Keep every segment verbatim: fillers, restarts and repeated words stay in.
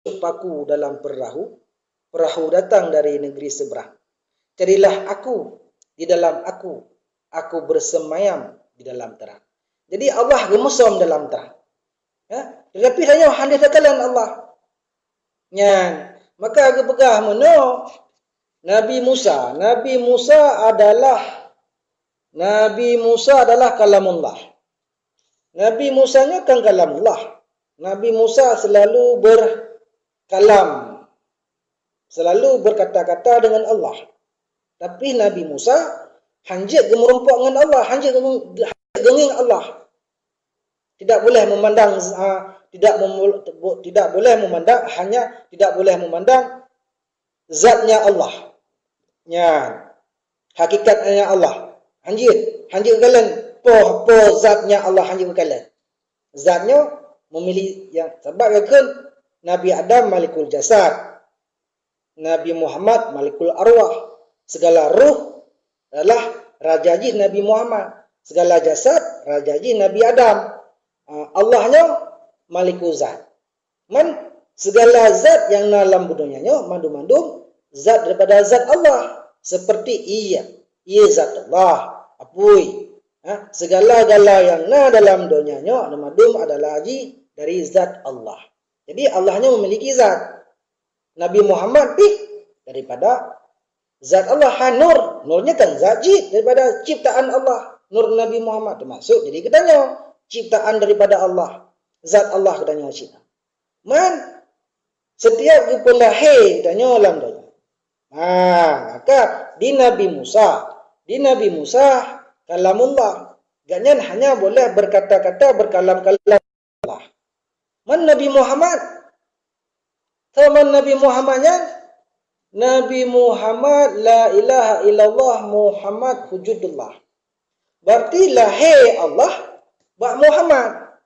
paku dalam perahu, perahu datang dari negeri seberang. Carilah aku di dalam aku, aku bersemayam di dalam terang. Jadi Allah geumeusom dalam terang. Ya? Tetapi tanyoe hana takalon Allah. Nyan, maka geupeugah meunoe Nabi Musa. Nabi Musa adalah Nabi Musa adalah kalamullah. Nabi Musa nyoe kan kalamullah. Nabi Musa selalu berkalam, selalu berkata-kata dengan Allah. Tapi Nabi Musa hanjeuet geumeurumpok ngon Allah, hanjeuet geungieng Allah. Tidak boleh memandang, ah, tidak memul-, tidak boleh memandang, hanya tidak boleh memandang zatnya Allah. Nyan, hakikatnya Allah. Hanjeuet, hanjeuet geukalon po, po zatnya Allah hanjeuet geukalon. Zatnya memilih yang, sabab yakon Nabi Adam malikul jasad. Nabi Muhammad malikul arwah. Segala ruh adalah raja jih Nabi Muhammad. Segala jasad raja jih Nabi Adam. Ah, Allah nyoe malikul zat. Man segala zat nyang na lam donya nyoe mandum-mandum zat daripada zat Allah. Seperti ie, ie zat Allah, apui. Ha, segala-gala nyang na dalam donya nyoe mandum adalah jih dari zat Allah. Jadi Allah nyoe memiliki zat. Nabi Muhammad pih daripada zat Allah. Ha, nur, nur nyoe kan zat jih daripada ciptaan Allah. Nur Nabi Muhammad termasuk jadi geutanyoe ciptaan daripada Allah. Zat Allah geutanyoe cit. Man setiap geupeulahé geutanyoe lam donya. Ha, maka di Nabi Musa, di Nabi Musa kalamullah. Gobnyan hanya boleh berkata-kata, berkalam-kalam Allah. Man Nabi Muhammad? Soe man Nabi Muhammad nyan? Nabi Muhammad la ilaha illallah Muhammad wujudullah. Berarti lahé Allah bak Muhammad.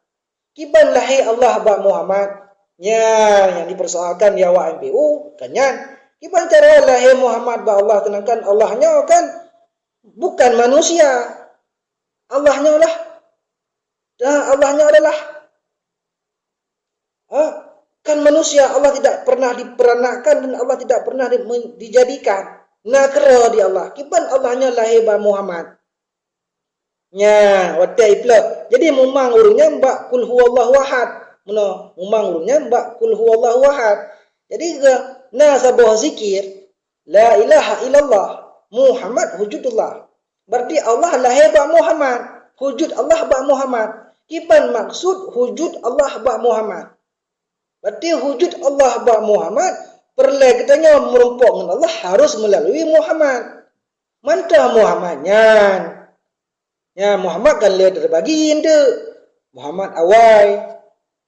Kiban lahé Allah bak Muhammad? Nyan nyang dipersoalkan di awak M P U, kan nyan. Kiban cara lahé Muhammad bak Allah, sedangkan Allah nyoe kan bukan manusia. Allah nyoe lah. Dan Allah nyoe adalah, ha, kan manusia. Allah tidak pernah diperanakkan dan Allah tidak pernah di-, men-, dijadikan. Na keudroe di Allah. Kiban Allah nyoe lahé bak Muhammad? Nyan, watèe iplôh. Jadi mumang ureueng nyan bak Qul huwallahu ahad. Meunoe, mumang ureueng nyan bak Qul huwallahu ahad. Jadi, na saboh zikir, la ilaha illallah Muhammad wujudullah. Berarti Allah lahé bak Muhammad. Wujud Allah bak Muhammad. Kiban maksud wujud Allah bak Muhammad? Berarti wujud Allah bak Muhammad, peureulèe geutanyoe meurumpok ngon Allah harus meulalui Muhammad. Mantong Muhammad nyan. Nyan Muhammad kan lheueh teubagi eunteuk. Muhammad awai,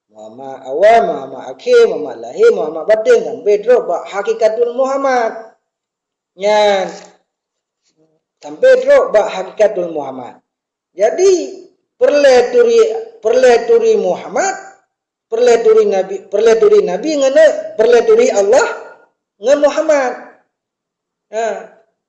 Muhammad awai, Muhammad akhé, Muhammad lahé, Muhammad batén, sampoe trôk bak hakikatul Muhammad. Nyan, sampoe trôk bak hakikatul Muhammad. Jadi, peureulèe turi, peureulèe turi Muhammad, peureulèe turi Nabi, peureulèe turi Nabi ngon, peureulèe turi Allah ngon Muhammad. Ha,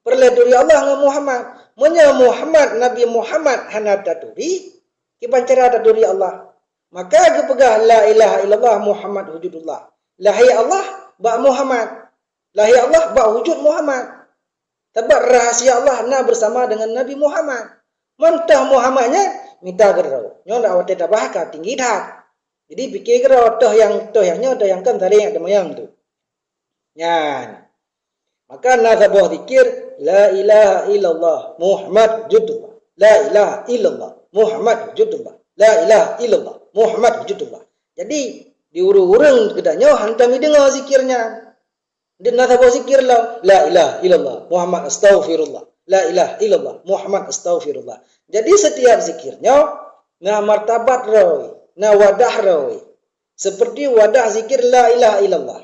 peureulèe turi Allah ngon Muhammad. Meunyoe Muhammad, Nabi Muhammad hana taturi, kiban cara taturi Allah? Maka geupeugah, la ilaha illallah Muhammad wujudullah. Lahé Allah bak Muhammad. Lahé Allah bak wujud Muhammad. Sabab rahasia Allah na bersama dengan Nabi Muhammad. Mantong Muhammad nyan mita keudroe. Nyoe dak watèe tabahas ka tinggi that. Jadi pike keudroe, toh nyang, toh nyang nyoe, toh nyang kon, saléng teumanyong tu. Nyan. Maka na saboh zikir, la ilaha illallah Muhammad wujudullah. La ilaha illallah Muhammad wujudullah. La ilaha illallah Muhammad wujudullah. Jadi, di ureueng-ureueng geutanyoe hantom jideungoe zikir nyan. Di na saboh zikir lom, la ilaha illallah Muhammad astaghfirullah. La ilaha illallah Muhammad astaghfirullah. Jadi, setiap zikir nyoe na martabat roe, na wadah roe. Seperti wadah zikir la ilaha illallah.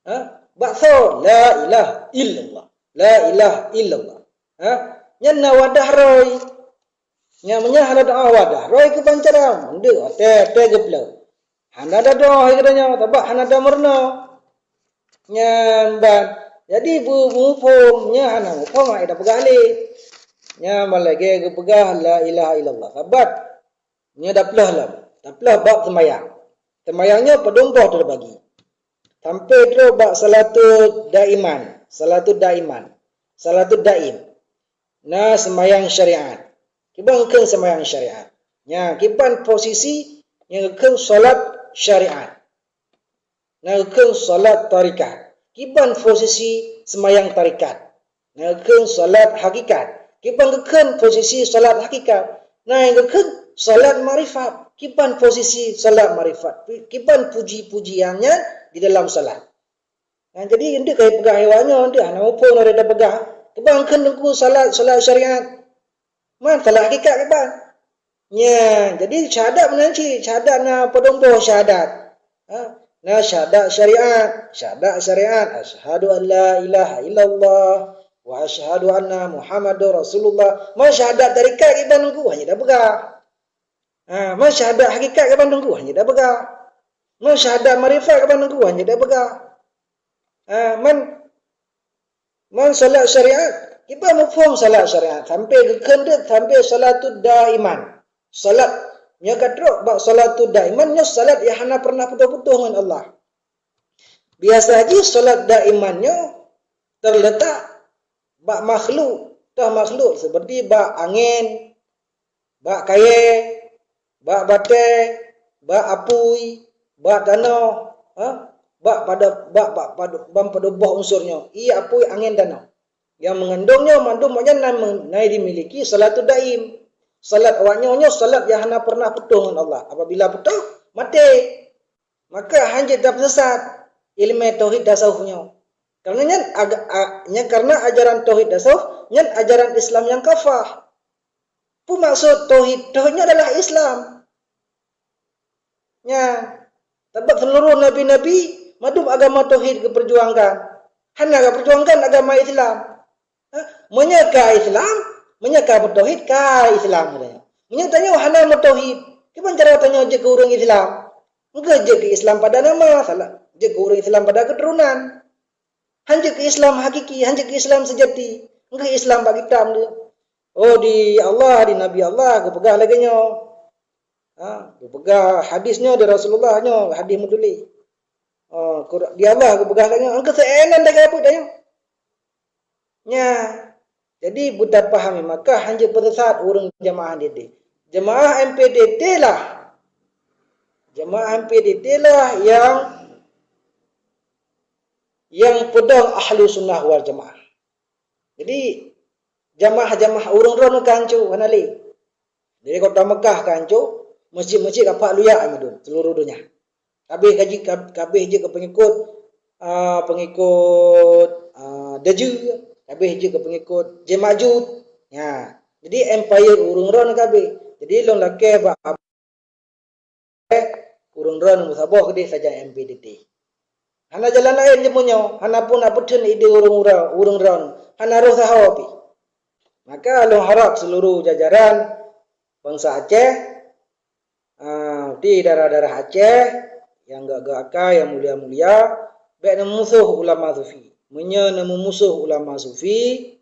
Ha? Bak soe, la ilaha illallah. La ilaha illallah. Ha? Nyan na wadah roe. Nyan meunyoe hana doa wadah roe keu pancara, mandum watèe-watèe geuplôh. Hana ada doa hai geutanyoe, sabab hana ada meurunoe. Nyan ban. Jadi, bu-, muphom, nyan hana muphom, ai tapeugah lé. Nyan ban lagèe geupeugah la ilaha illallah. Sabab nyoe taplôh lom, taplôh bab seumayang. Seumayang nyoe padum boh teubagi. sampai trok bak salatul daiman, salatul daiman, salatul daim. Na seumayang syariat. Kiban geukheun seumayang syariat? Nya, kiban posisi nyang geukheun salat syariat? Na geukheun salat tarekat. Kiban posisi seumayang tarekat? Na geukheun salat hakikat. Kiban geukheun posisi salat hakikat? Na nyang geukheun salat makrifat. Kiban posisi salat makrifat? Kiban puji-pujian nyan di dalam salat? Ha, jadi, eunteuk kayée peugah awak nyoe, eunteuk hana muphom lagée tapeugah. Kiban geukheun teungku salat, salat syariat? Man salat hakikat kiban? Nya, jadi syahadat meunan cit, syahadat na padum boh syahadat. Ha? Na syahadat syariat, syahadat syariat, asyhadu an la ilaha illallah wa asyhadu anna Muhammadar Rasulullah. Man syahadat tarekat kiban teungku, hana tapeugah. Ha, man syahadat hakikat kiban teungku, hana tapeugah. Man syahadat makrifat kiban teungku, hana tapeugah. Ha, man Man salat syariat, kiban muphom salat syariat, sampai geukheun deuek sampai salatud daiman. Salat, nyoe ka trok bak salatud daiman, nyoe salat nyang hana pernah putôh-putôh ngon Allah. Biasa jih salat daiman nyoe teuletak bak makhluk, toh makhluk seperti bak angén, bak kayée, bak batée, bak apui, bak tanoh, ha? Bak pada, bak, bak, pada, ban padum boh unsur nyoe, ie, apui, angén, tanoh. Nyang meungandong nyoe mandum awak nyan na, na dimiliki salatud daim. Salat awak nyoe, nyoe salat nyang hana pernah putôh ngon Allah. Apabila putôh, maté. Maka hanjeuet tapeusesat ileumé tauhid tasawuf nyoe. Karena nyan aga-, a-, nyan karena ajaran tauhid tasawuf nyan ajaran Islam nyang kafah. Peue maksud tauhid? Tauhid nyan adalah Islam. Nya, sabab seuluruh nabi-nabi mandum agama tauhid geupeujuangkan. Hana geupeujuangkan agama Islam. Ha? Meunyoe ka Islam, meunyoe ka meutauhid, ka Islam katanya. Meunyoe tanyoe hana meutauhid, kiban cara tanyoe jeuet keu ureuëng Islam? Engkeu jeuet keu Islam pada nama, salah. Jeuet keu ureuëng Islam pada keuturonan. Hanjeuet keu Islam hakiki, hanjeuet keu Islam seujati. Engkeu Islam bak kitab tu. Oh, di Allah, di Nabi Allah, geupeugah lagée nyoe. Ha, geupeugah hadis nyoe di Rasulullah nyoe, hadis meutuléh. Oh, Qur-, di Allah geupeugah lagée nyoe. Engkeu seuénan dagée buet tanyoe. Nya, jadi beutapahami, maka hanjeuet peusesat ureuëng jamaah D T. Jamaah M P D T lah. Jamaah M P D T lah yang, yang peudong ahlu sunnah wal jamaah. Jadi, jamaah-jamaah ureuëng droeneuh ka hanco, hana lé. Dari kota Mekah ka hanco, masjid-masjid ka pak luyak meudon seuluruh donya. Kabeh ka jeuet, kab-, kabeh jeuet keu peungikot, a, peungikot, a, Dajjal, kabeh jeuet keu peungikot Ya'juj. Ya. Jadi empire ureuëng droeneuh kabeh. Jadi lôn lakée bak ureuëng droeneuh meusaboh keudeh sajan M P D T. Hana jalan laén jeuet meunyoe, hana pun na peutheun ide ureuëng ura-, ureuëng droeneuh, hana roh sahoe pih. Maka lôn harab seuluruh jajaran bansa Aceh, a, di daerah-daerah Aceh nyang gak-gak akai, nyang mulia-mulia, bék neumusoh ulama sufi. Meunyoe neumumusoh ulama sufi,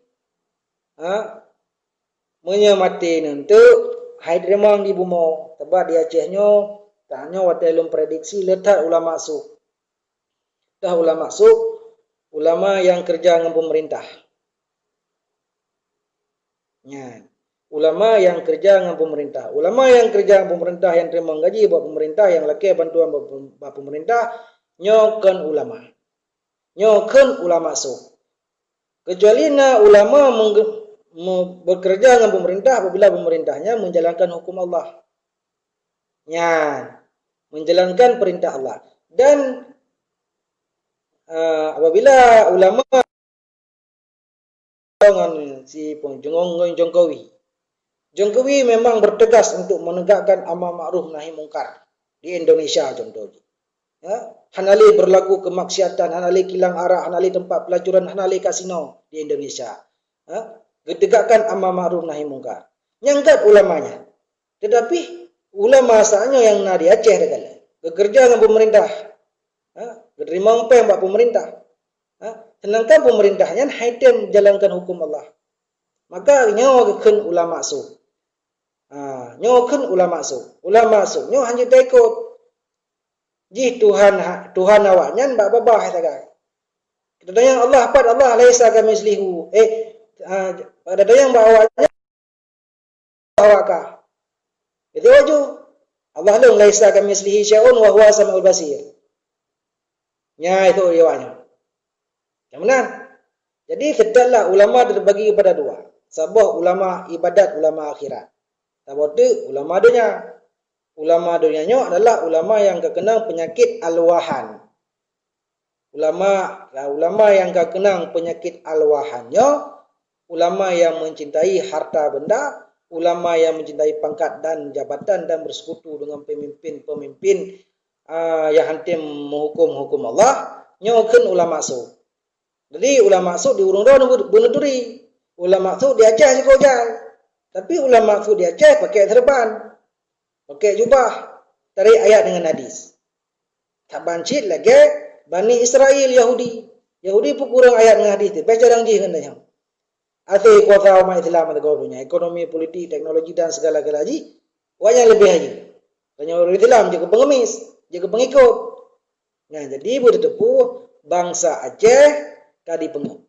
a, meunyoe maté neunteuk, hai teurimong di bumoe. Sabab di Aceh nyoe, tanyoe watée lôn prediksi le that ulama su. Tah ulama su, ulama nyang keureuja ngon peumeurintah. Nyan, ulama nyang keureuja ngon peumeurintah. Ulama nyang keureuja ngon peumeurintah, nyang teurimong gaji bak peumeurintah, nyang lakée bantuan bak pem-, bak peumeurintah, nyoe kon ulama. Nyoe kheun ulama su. Keucuali na ulama mengge-, me-, bekerja ngon peumeurintah apabila peumeurintah nyan menjalankan hukum Allah. Nyan, menjalankan perintah Allah. Dan, eh, apabila ulama ngon si pun-, ngon Jokowi. Jokowi memang bertegas untuk menegakkan amar ma'ruf nahi mungkar di Indonesia contoh jih. Ya, hana lé berlaku kemaksiatan, hana lé kilang arak, hana lé tempat pelacuran, hana lé kasino di Indonesia. Ha? Geutegakkan amar ma'ruf nahi mungkar. Nyang gét ulamanya. Tetapi ulama saat nyoe nyang na di Aceh teukalon, geukeureuja ngon peumeurintah. Ha? Geuteurimong péng bak peumeurintah. Ha? Seudangkan peumeurintah nyan hai tem jalankan huköm Allah. Maka nyoe geukheun ulama su. Ha, nyoe kheun ulama su. Ulama su nyoe hana taikot. Jih Tuhan, Tuhan awaknyan bak babah sagai. Tatanyong Allah, pat Allah, laisa kamitslihi. Eh, ah, tatanyong bak awaknyan, awak ka. Itu laju. Allah lôn laisa kamitslihi syai'un wa huwa samiul basir. Nya itu riwayatnya. Yang benar. Jadi, seutôt lah ulama terbagi kepada dua. Saboh ulama ibadat, ulama akhirat. Saboh teuk ulama donya. Ulama donya nyoe adalah ulama nyang ka keunong peunyakét al-wahan. Ulama, ulama nyang ka keunong peunyakét al-wahan nyoe, ulama nyang mencintai harta benda, ulama nyang mencintai pangkat dan jabatan dan bersekutu dengan pemimpin-pemimpin, ah, nyang hana meuhuköm huköm Allah, nyoe kheun ulama su. Jadi, ulama su di ureuëng droe beu-, beuneuturi. Ulama su di Aceh sikok jai. Tapi ulama su di Aceh pakai serban, pakai jubah, tarek ayat dengan hadis. Saban cit lagée Bani Israel, Yahudi. Yahudi peukureueng ayat ngon hadis teuh, beh cadang jih ngon tanyoe. Até kuasa umat Islam ateueh gob donya, ekonomi, politik, teknologi dan segala-gala jih, awaknyan leubeh hayeue. Tanyoe ureuëng Islam jeuet keu pengemis, jeuet keu pengikut. Nah, jadi beuteupeu bansa Aceh ka dipeungeut.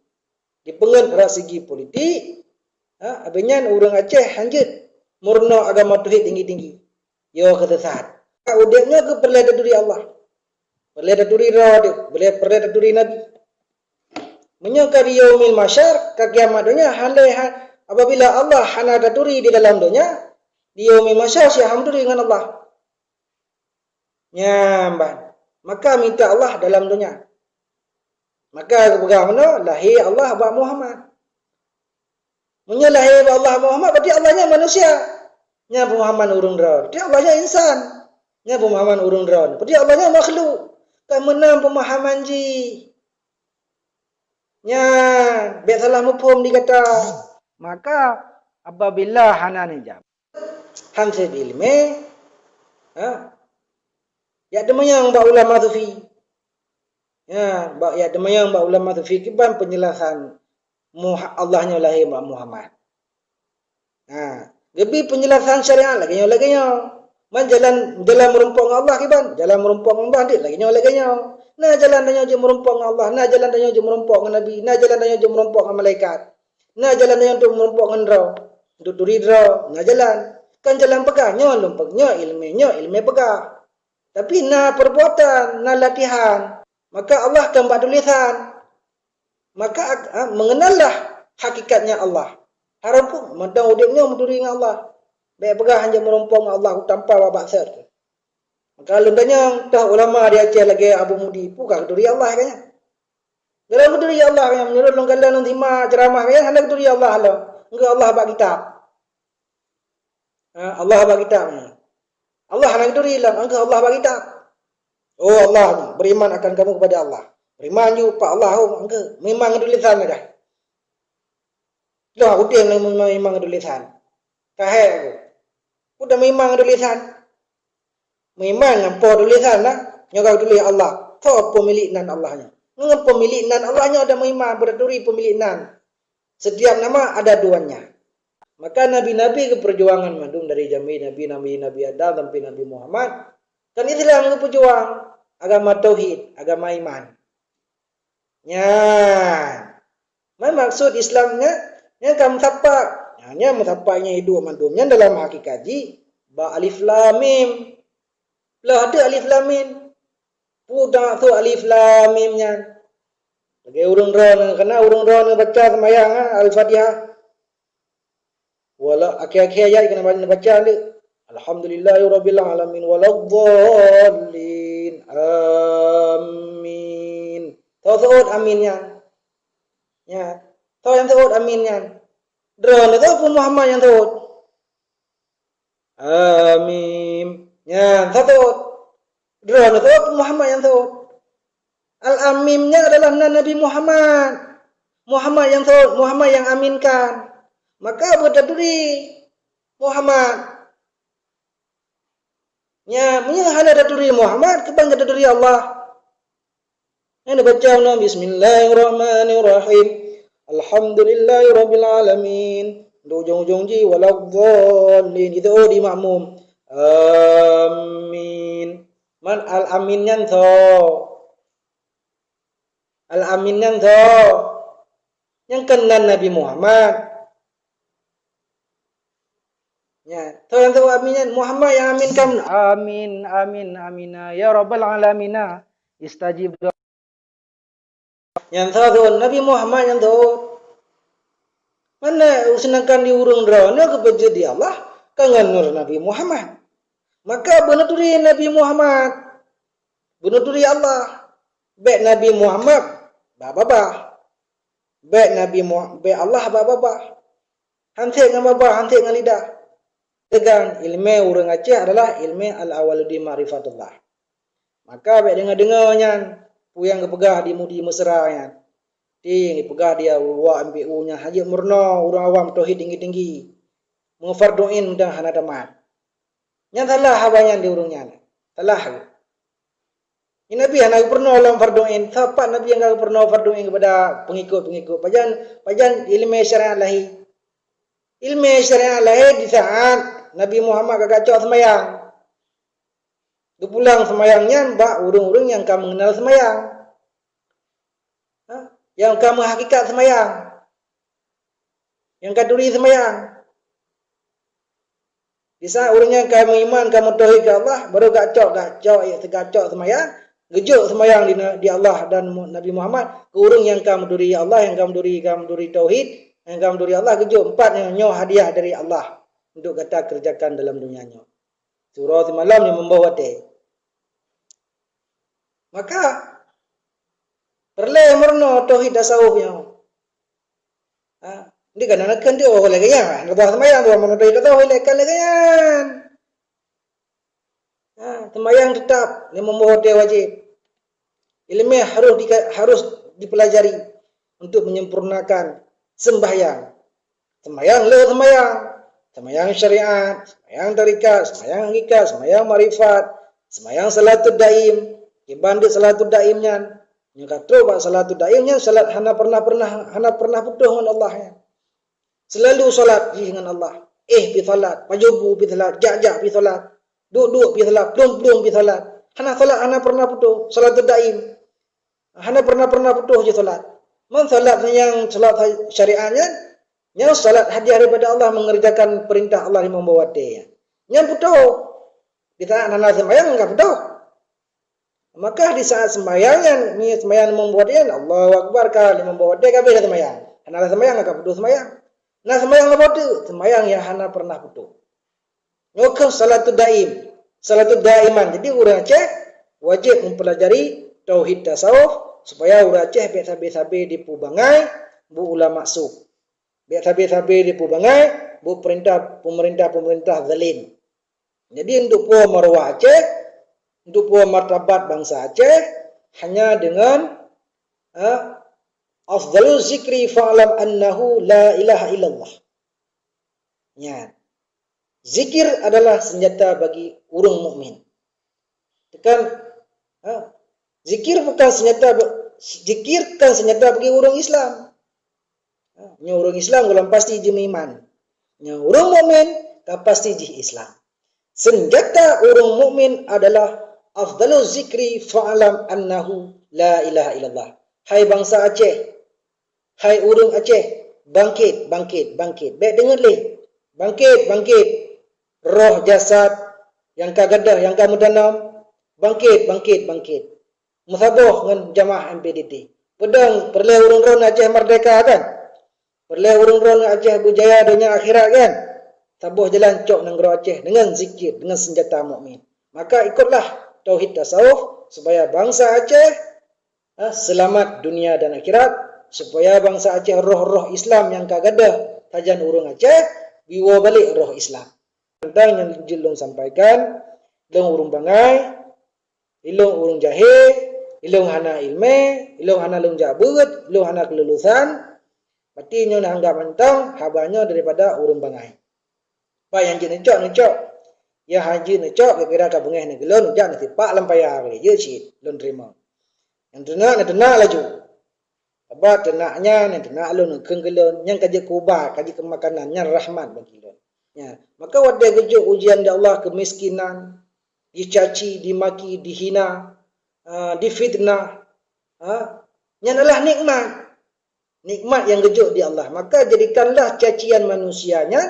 Dipeungeut rot segi politik, ha, abéh nyan ureuëng Aceh hanjeuet meurunoe agama tauhid tinggi-tinggi. Yo keusesat. Udeb nyoe keu peureulée taturi Allah. Peureulée taturi droe teuh, peureulée, peureulée taturi Nabi. Meunyoe ka di yaumil mahsyar, ka kiamat donya, hana ha-, apabila Allah hana taturi di dalam donya, di yaumil mahsyar siat hana taturi ngon Allah. Nyan ban. Maka minta Allah dalam donya. Maka geupeugah meunoe, lahé Allah bak Muhammad. Meunyoe lahé bak Allah Muhammad, berarti Allah nyan manusia. Nyan peumahaman ureuëng droe. Berarti Allah nyan insan. Nyan peumahaman ureuëng droe. Berarti Allah nyan makhluk. Ka meunan peumahaman jih. Nyan, bék salah muphom di gata. Maka, apabila hana neujaweueb, han seb iéleumé, ha? Jak teumanyong bak ulama sufi. Ya, bak, jak teumanyong bak ulama sufi kiban peunjelasan Muha-, Allah nyoe lahé bak Muhammad. Ha, geubi peunjelasan syariat lagée nyoe, lagée nyoe. Man jalan, jalan meurumpok ngon Allah kiban, jalan meurumpok ngon Allah deuek lagée nyoe, lagée nyoe. Na jalan tanyoe jeuet meurumpok ngon Allah, na jalan tanyoe jeuet meurumpok ngon Nabi, na jalan tanyoe jeuet meurumpok ngon malaikat. Na jalan tanyoe untuk meurumpok ngon droe, untuk turi droe, na jalan. Kan jalan peugah, nyoe lôn pe-, nyoe iéleumé, nyoe iéleumé peugah. Tapi na perbuatan, na latihan. Maka Allah kan bak tulésan. Maka, ha, mengenallah hakikatnya Allah. Hareuem pun mantong udeb nyoe meuturi ngon Allah. Bék peugah hana meurumpok ngon Allah tanpa babak sir. Maka lôn tanyong, toh ulama di Aceh lagée Abu Mudi, peue ka geuturi Allah ka nyan? Dalam geuturi Allah ka nyan, meunurot lôn kalon lôn simak ceramah ka nyan, hana geuturi Allah lom. Engkeu Allah bak kitab. Ha, Allah bak kitab nyan. Allah hana geuturi lom, engkeu Allah bak kitab. Oh Allah, beriman akan kamu kepada Allah. Beriman ju bak Allah, oh, engkeu. Meuiman ngon tulésan sagai. Loh, udeb ngon meuiman ngon tulésan. Ka hék aku. Ku dah meuiman ngon tulésan. Meuiman ngon po tulésan na, nyoe ka tuléh Allah. Soe peumilék nan Allah nyoe? Ngon peumilék nan Allah nyoe dah meuiman, beutaturi peumilék nan. Setiap nama ada tuannya. Maka nabi-nabi geupeujuangan mandum dari jamé nabi, nabi, Nabi Adam sampai Nabi Muhammad. Kan Islam geupeujuang, agama tauhid, agama iman. Nyan. Man maksud Islam nyan, nyan ka meusapat. Nyan, nyan meusapat nyan hidup mandum. Nyan dalam hakikat jih, bak alif lam mim. Peugah teuh alif lam mim. Peue maksud alif lam mim nyan? Lagée ureuëng droeneuh, kana ureuëng droeneuh baca seumayang, ha, Al-Fatihah. Wala, akhé-akhé ayat keuneuk baca, baca deuek. Alhamdulillahirabbil alamin waladdallin. Amin. Soe seuôt amin nyan? Nyan. Soe nyang seuôt amin nyan? Droeneuh soe peumahaman nyang seuôt? Amin. Nyan, soe seuôt? Droeneuh soe peumahaman nyang seuôt? Al-Amin nyan adalah nan Nabi Muhammad. Muhammad nyang seuôt, Muhammad nyang aminkan. Maka beutaturi Muhammad. Nya, meunyoe hana taturi Muhammad, kiban ka taturi Allah. Nyan baca unoe, bismillahirrahmanirrahim. Alhamdulillahirabbil alamin. Di ujong-ujong jih, waladdallin. Itu, oh, di makmum. Amin. Man Al-Amin nyan soe? Al-Amin nyan soe? Nyang keunan Nabi Muhammad. Ya, soe nyang soe Amin nyan? Muhammad nyang aminkan. Amin, amin, amina. Ya Rabbal Alamina, istajib doa. Nyang soe Nabi Muhammad nyang soe? Mana sedangkan di ureuëng droeneuh geupeujeuet di Allah ka ngon nur Nabi Muhammad. Maka beuneuturi Nabi Muhammad, beuneuturi Allah. Bék Nabi Muhammad bak babah. Bék Nabi Muhammad, bék Allah bak babah. Hanté ngon babah, hanté ngon lidah. Teugang ilmé ureuëng Aceh adalah ilmé al-awwaluddin ma'rifatullah. Maka bék deungoe-deungoe nyan, peue nyang geupeugah di Mudi Mesra nyan. Ti nyang geupeugah di luwa M P U nyan hana jeuet meurunoe ureuëng awam tauhid tinggi-tinggi. Meufardu'in dan hana tamat. Nyan salah haba nyan di ureuëng nyan. Salah. Nabi hana geupeurunoe lom fardu'in. Sapat Nabi nyang ka geupeurunoe fardu'in keupada pengikut-pengikut. Pajan, pajan ilmé syariat lahé. Ilmé syariat lahé di saat Nabi Muhammad ka geucok seumayang. Geupulang seumayang nyan bak ureuëng-ureuëng nyang ka meungenal seumayang. Ha? Nyang ka meuhakikat seumayang. Nyang ka turi seumayang. Di saat ureuëng nyang ka meuiman, ka meutauhid keu Allah, baru geucok, geucok, geucok seumayang, geujok seumayang di, di Allah dan Nabi Muhammad keu ureuëng nyang ka meuturi Allah, nyang ka meuturi, ka meuturi tauhid, nyang ka meuturi Allah, geujok empat nyoe, nyoe hadiah dari Allah untuk gata kerjakan dalam dunia nyoe. Siuroe simalam nyang meuboh watée. Maka peureulée meurunoe tauhid tasawuf nyoe. Ha, di kana nakeuh di oh lagée nyan, leubeh seumayang dua meurunoe tauhid tasawuf lé kan lagée nyan. Ha, seumayang teutap nyang meuboh watée wajéb. Ilmé harus di, harus dipelajari untuk menyempurnakan sembahyang. Seumayang le seumayang, seumayang syariat, seumayang tarekat, seumayang hakikat, seumayang makrifat, seumayang salatul daim. Kiban deuek salatul daim nyan, nyang ka trok bak salatul daim nyan salat hana pernah, pernah, hana pernah putôh ngon Allah nyan. Selalu salat jih ngon Allah. Eh pi salat, pajoh bu pi salat, jak-jak pi salat, duek-duek pi salat, plueng-plueng pi salat. Hana salat hana pernah putôh, salatul daim. Hana pernah-pernah putôh jih salat. Man salat nyang salat syariat nyan, nyang salat hadiah daripada Allah mengerjakan perintah Allah limong boh watée nyan. Nyan putôh. Di saat hana seumayang ka putôh. Maka di saat seumayang nyan, mi seumayang limong boh watée nyan, Allahu Akbar ka limong boh watée ka habéh seumayang. Hana seumayang ka putôh seumayang. Na seumayang limong boh watée, seumayang nyang hana pernah putôh. Nyoe kheueh salatul daim, salatul daiman. Jadi ureuëng Aceh wajéb mempelajari tauhid tasawuf supaya ureuëng Aceh bék sabe-sabe dipeubangai bu ulama su. Bék sabe-sabe dipeubangai bu pemerintah, pemerintah-pemerintah zalim. Jadi untuk po maruah Aceh, untuk po martabat bansa Aceh hanya dengan ha, afdalu zikri fa'lam annahu la ilaha illallah. Nyan. Zikir adalah senjata bagi ureuëng mukmin. Tekan, ha, zikir bukan senjata, zikir bukan senjata bagi ureuëng Islam. Ha, nyoe ureuëng Islam golom pasti jih meuiman. Nyoe ureuëng mukmin ka pasti jih Islam. Senjata ureuëng mukmin adalah afdalu zikri fa'lam annahu la ilaha illallah. Hai bansa Aceh, hai ureuëng Aceh, bangkét, bangkét, bangkét. Bék deungon lé. Bangkét, bangkét. Roh jasad nyang ka gadôh, nyang ka meudanom, bangkét, bangkét, bangkét. Meusaboh ngon jamaah M P D T. Peudong peureulée ureuëng droeneuh Aceh merdeka kan? Peureulée ureuëng droeneuh Aceh beujaya donya akhirat kan? Saboh jalan cok nanggroe Aceh dengan zikir, dengan senjata mukmin. Maka ikutlah tauhid tasawuf supaya bansa Aceh ha, selamat dunia dan akhirat, supaya bansa Aceh roh-roh Islam nyang ka gadôh sajan ureuëng Aceh biwoe balek roh Islam. Teuntang nyang jeuet lôn sampaikan, lôn ureuëng bangai, ilôn ureuëng jahé, ilôn hana ilmé, ilôn hana lôn jak beuet, ilôn hana keululusan, berarti nyoe na anggap mantong haba nyoe daripada ureuëng bangai. Bah nyang jeuet neucok, neucok. Nyang hana jeuet neucok, kira-kira ka beungéh neugeulon, jak neusipak lam paya kali, jeuet cit lôn teurimong. Nyang teunak, neuteunak laju. Sabab teunak nyan, nyang teunak lôn, neukheun keu lôn, nyang ka jeuet keu ubat, ka jeuet keu makanan, nyan rahmat bagi lôn. Ya, maka watée geujok ujian di Allah keumiskinan, dicaci, dimaki, dihina, ah, difitnah, ah, nyan adalah nikmat. Nikmat nyang geujok di Allah. Maka jadikanlah cacian manusia nyan,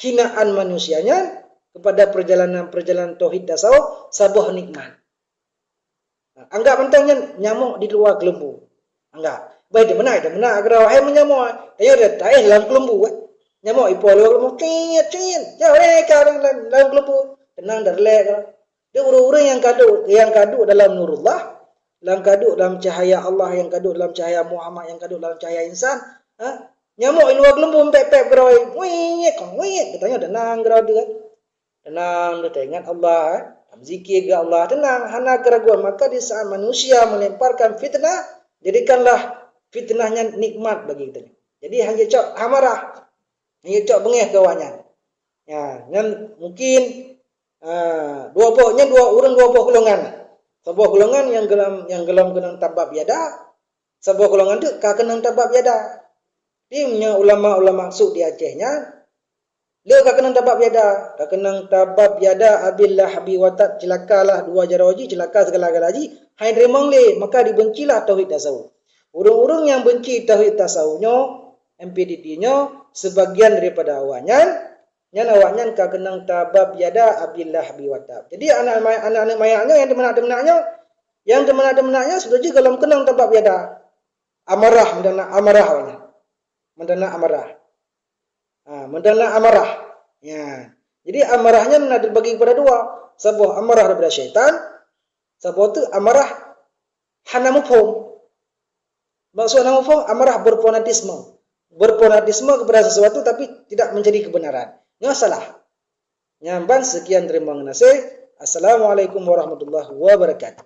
hinaan manusia nyan kepada perjalanan-perjalanan tauhid tasawuf saboh nikmat. Anggap mantong nyan nyamok di luwa keulumbu. Anggap. Bah, di meunan, di meunan, agar wahai meunyamoe. Tanyoe dah taéh lam keulumbu, eh. Nyamok ipo luwa keulumbu, cit, cit. Ya, eh, ka dalam, dalam keulumbu. Tenang, dah rilek ka. Di ureuëng-ureuëng nyang ka duek, nyang ka duek dalam nurullah, nyang ka duek dalam cahaya Allah, nyang ka duek dalam cahaya Muhammad, nyang ka duek dalam cahaya insan, ha? Nyamok di luwa keulumbu pep-pep keudroe, wék, wék, geutanyoe tenang keudroe teuh, kan? Tenang, teuingat Allah, eh? Zikir keu Allah, tenang, hana keuraguan. Maka di saat manusia melemparkan fitnah, jadikanlah fitnah nyan nikmat bagi geutanyoe. Jadi, hana cok amarah, hana cok beungéh keu awaknyan. Ya, nyan mungkin, ah, dua boh, nyan dua ureuëng dua boh golongan. Saboh golongan nyang golom, nyang golom keunong tabab yada, saboh golongan teuk ka keunong tabab yada. Di meunyoe ulama-ulama su di Aceh nyan, le ka keunong tabab yada, ka keunong tabab yada Abil Lahabi wa tab, ceulakalah dua jaroe jih, ceulaka sigala-gala jih, hai teurimong lé, maka dibencilah tauhid tasawuf. Ureuëng-ureuëng nyang benci tauhid tasawuf nyoe, M P D T nyoe, sebagian daripada awaknyan, nyan awaknyan ka keunong tabab yada Abil Lahabi wa tab. Jadi anak ma-, anak-anak manyak nyoe nyang teumeunak-teumeunak nyoe, nyang teumeunak-teumeunak nyoe seudeh jih golom keunong tabab yada. Amarah, meunan amarah awaknyan. Meunan amarah. Ha, meunan amarah. Ya. Jadi amarah nyan na teubagi kepada dua. Saboh amarah daripada syaitan, saboh teuk amarah hana muphom. Maksud hana muphom, amarah berfanatisme. Berfanatisme kepada sesuatu tapi tidak menjadi kebenaran. Nyoe salah. Nyan ban, sekian, terima kasih. Assalamualaikum warahmatullahi wabarakatuh.